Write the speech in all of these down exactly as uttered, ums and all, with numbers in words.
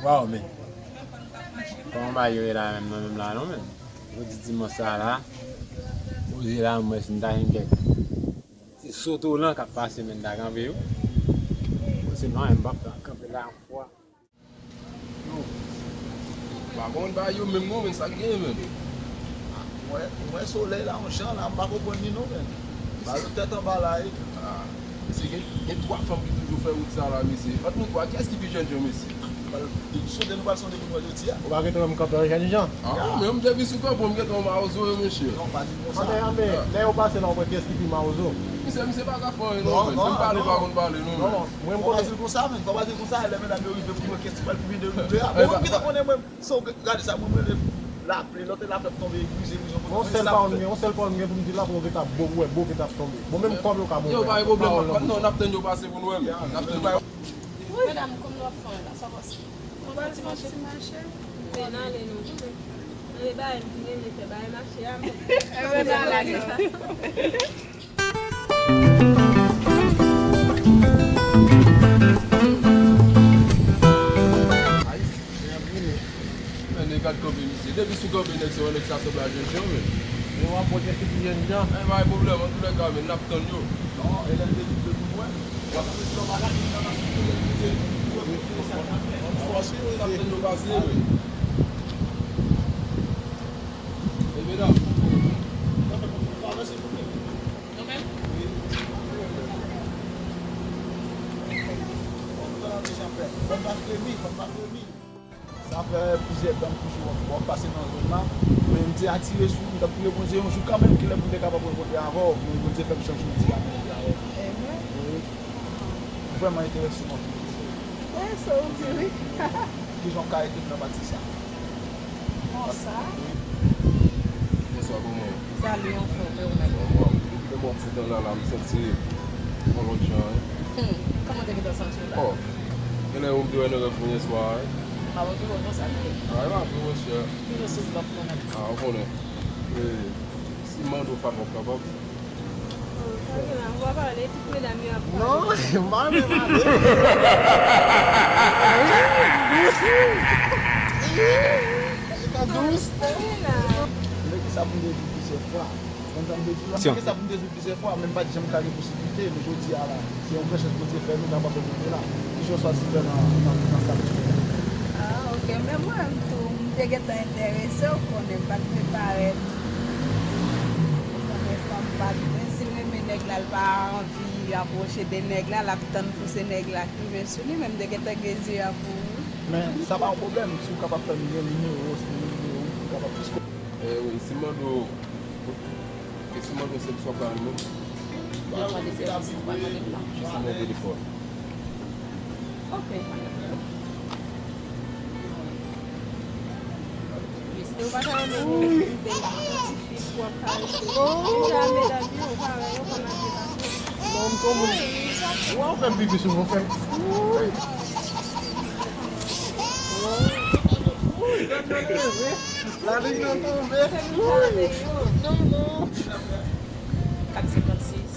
Waw, men. Kòman bagay yo ye la menm, nan menm la non, men. Jodi dimanch sa la, poze la, mwen si m ta jwenn kèk ti sotolan k ap pase, men, m ta kanpe yo. Mwen se non, m p ap kanpe la yon fwa. Yo, pa konn bagay yo menm non, men, sa k genyen, men. Mwen, mwen solèy la, yon jan la, m pa konprann li non, men. Ba yo tèt anba la, wi. Ah, mesye, gen, gen twa fanm ki toujou fè wout sa la, mesye. Ant nou twa, kiyès ki pi jènjan, mesye? Sonde nou pral sonde pou nou wè jodi a. Ou pa gentan wè m kanpe an jènjan? Ah, men m depi sou kanpe, m gentan mawozo, wi, mesye. Non, pa di konsa. Anben, anben, lè yo pase la, ou wè kiyès ki pi mawozo? Misye, misye pa ka fè anyen non, men. Menm pale, ou pa konn pale non, men. Non, mwen m konnen. Fò w pa di l konsa, men. Fò w pa di l konsa, lè medam yo rive pou yo kèsyon pral pi byen dewoule a. Bon, mwen m gentan konnen mwen. So, gade sa, mwen m rele lapli, lòt lapli ap tonbe, brize, brize, yon sèl pawòl m gen, yon sèl pawòl m gen pou m di la, pou yon vent ap bo, ou wè, bo vent ap tonbe. Bon, menm kòb yo ka bon. Yo, pa gen pwoblèm, non, n ap tann yo pase pou nou wè. N ap tann yo. Medam, kòman w ap fè la, sa pase? Ou pa ti mache? Men n ale non. Nan e bagay m ki renmen fè bagay mache a, men. Mwen nan lage sa. Men nèg gad kanpe misye. Depi sou kanpe nèg se yon nèg sa sanble a jènjan, men. Men w ap pote figi jènjan. Men pa gen pwoblèm, antoulèka, men n ap tann yo. Non, e lè m te di pou mwen. W ap pote yon bagay, yon bagay, yon bagay, yon bagay, yon bagay, fòse, n ap tann yo pase, men. E medam. Fè yon favè, silvouplè. Nou menm? Wi. Fò m pran deja frè. Fò m pa fremi, fò m pa fremi. Sa fè plizyè tan m toujou w ap pase nan zòn nan. Men m te atire sou ou, m t ap priye Bondye yon jou kanmenm, kilè pou m te kapab rankontre avè w, men Bondye fè m chans jodi a m rankontre avè w. Amen. Wi. M vrèman enterese nan sa w di. Wi, sa w di, wi. Kijan w ka ede m nan pati sa? Konsa? Wi. Bonswa, kòman w ye? Salut, anfòm, e ou menm? Bon, bon. Depi lè m wè w sot nan la, la, m santi yon lòt jan, wi. Hmm, kòman w te gentan santi w la? Oh, genlè ou m te wè nan rèv mwen yèswa a, wi. M ap retwouve w konsa, wi. Ah, e pa vre, monchè. Toujou sou blòf mwen menm. Ah, ou konnen. E, si m mande w favè, w kapab? Oh, sa gen la, ou pa pale, tout medam yo ap pale. Non, m pa vle pale. Dous. Sa gen la. Men ki sa pou m te di plizyè fwa. Konn sa m te di w la. Ki sa pou m te di w plizyè fwa, men m pa t janm ka gen posiblite, men jodi a la, se yon gran chans Bondye fè nou kapab rankontre la. Kijan w chwazi fè nan, nan, nan sa k tou? Ah, ok. Men mwen menm tou, m te gentan enterese, w konnen, m pa t vle parèt kòm yon fanm pa t vle. Si l renmen nèg la, l pa anvi apwoche de nèg la, l ap tann pou se nèg la ki rive sou li, men m te gentan gen zye a pou ou. Men sa pa yon pwoblèm, si w kapab fè m gen nimewo w, si w gen nimewo m, pou m kapab jis. Eh wi, si m mande w, e si m mande w sèvis w ap ba m menm? Ou pral mande sèvis, ou pral mande m pa. Jis nimewo telefòn. Ok, pa gen pwoblèm. Mesye, ou pa ta renmen gen yon ti fi pou w ap karese? Deja medam yo, ou pa wè yo kòman depase. Non, m tonbe. Ou fè m pipi sou mwen, fè m. Wi, zòn nan tonbe. Lavi nan tonbe. Non, non. Kat senkannsis,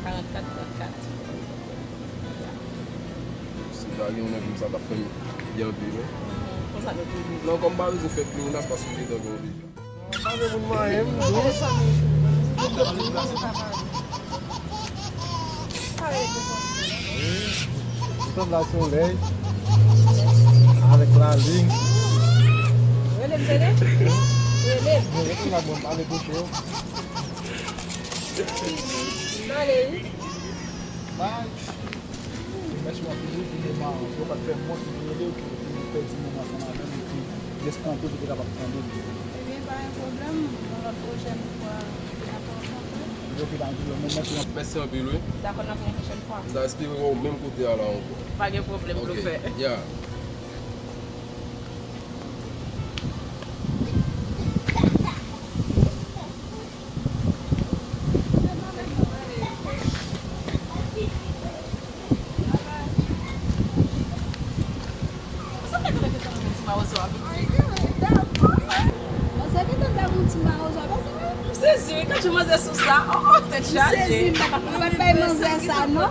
karannkat, trannkat. Si ta gen yon nèg konsa, t ap fè m byen anpil, wi. Konsa nou tonbe. Non, kòm m pa bezwen fè pliwonas paske m gentan gen yon deja. Pa gen moun manyen m, dous. Tout la solèy avèk lalin. Rele m tande. Rele m. Rele m la, bon, pale bouch yo. Pale, wi. Bye. Mèsi w anpil wi pou moman an. Si w pa t fè m wont, m te rele w pou m pèdi moman ansanm avè w epi jeskanpe pou te kapab tande m. Ebyen, pa gen pwoblèm. Yon lòt pwochèn fwa, n ap rankontre. Ok, pa gen pwoblèm. Mèsi anpil wi. Dakò, n ap fè yon pwochèn fwa. M ta espere wè w menm kote a la ankò. Pa gen pwoblèm, blofè. Ok, yeah. Sa fè konnen ke tankou ti mawozo a piti. Bon, sa gentan tankou ti mawozo a piti. M sezi wi, kantye manzè sou sa. Oh, oh, tèt chaje. M sezi, m pa t bay manzè sa non.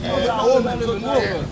sou konsa, o, men, sot mwen.